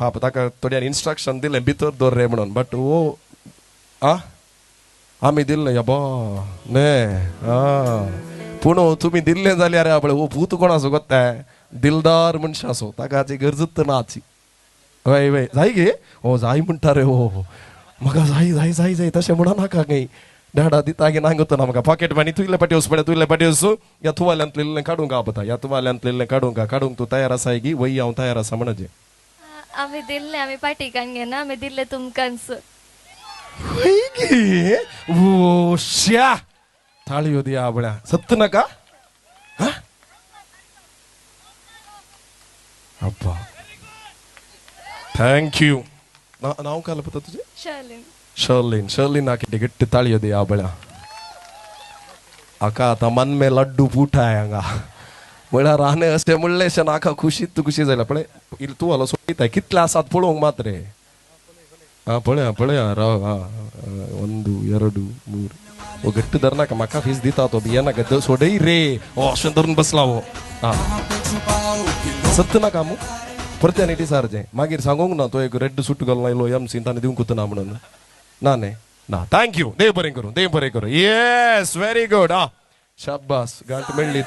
पाप ताका थोड्यान इन्स्ट्रक्शन दिलें भितर दवर रे म्हणून बट ओ आ आमी दिल्लें यबा ने आ पूण तुमी दिल्लें जाल्यार पळय हो पूत कोण आसो कोत्ता दिलदार मनशां आसो ताका हाची गरजूच ना हाची. वय वय जाय गे ओ जाय म्हणटा रे हो म्हाका जाय जाय जाय जाय तशें म्हणा नाका गे डाडा दिता गे नांगता ना म्हाका पॉकेट मनी तूं इल्लें पाटी वच पळय तूं इल्लें पाटी वच ह्या तुवाल्यांतलें इल्लें काडूंक आपता ह्या तुवाल्यांतलें इल्लें काडूंक काडूंक तूं तयार आसाय गी वय हांव तयार आसा म्हणजें आमी दिल्लें आमी पाटीकान घेना आमी दिल्लें तुमकांच. वय गे ओ श्या थाळयो दिया आपल्या सत्त नाका. अप्पा thank you. नाव काय पता तुझे? शर्लिन. शर्लिन. शर्लिन आके गट्टी ताळयो दिया बळ्या आका आतां मन में लड्डू फुटाय हांगा म्हळ्यार आनी अशें म्हणलें अशें नाका खुशीत खुशी जाल्या पळय इल्लें तूं आलो सोडयता कितले आसात पळोवंक मात रे. हां पळया पळया राव हां 1 2 3 ओ घट्ट धर नाका म्हाका फीस दिता तो भिये नाका सोडय रे ओ अशें धरून बसला हो. हां सत्त नाका मू परते आनी टिसारचें मागीर सांगूंक ना तो एक रेड सूट घालून आयलो एम सीन ताणें दिवंकूच ना म्हणून ना न्ही ना. Thank you. देव बरें करूं देव बरें करूं. Yes very good. आं शाबास गांठ मेळ्ळी.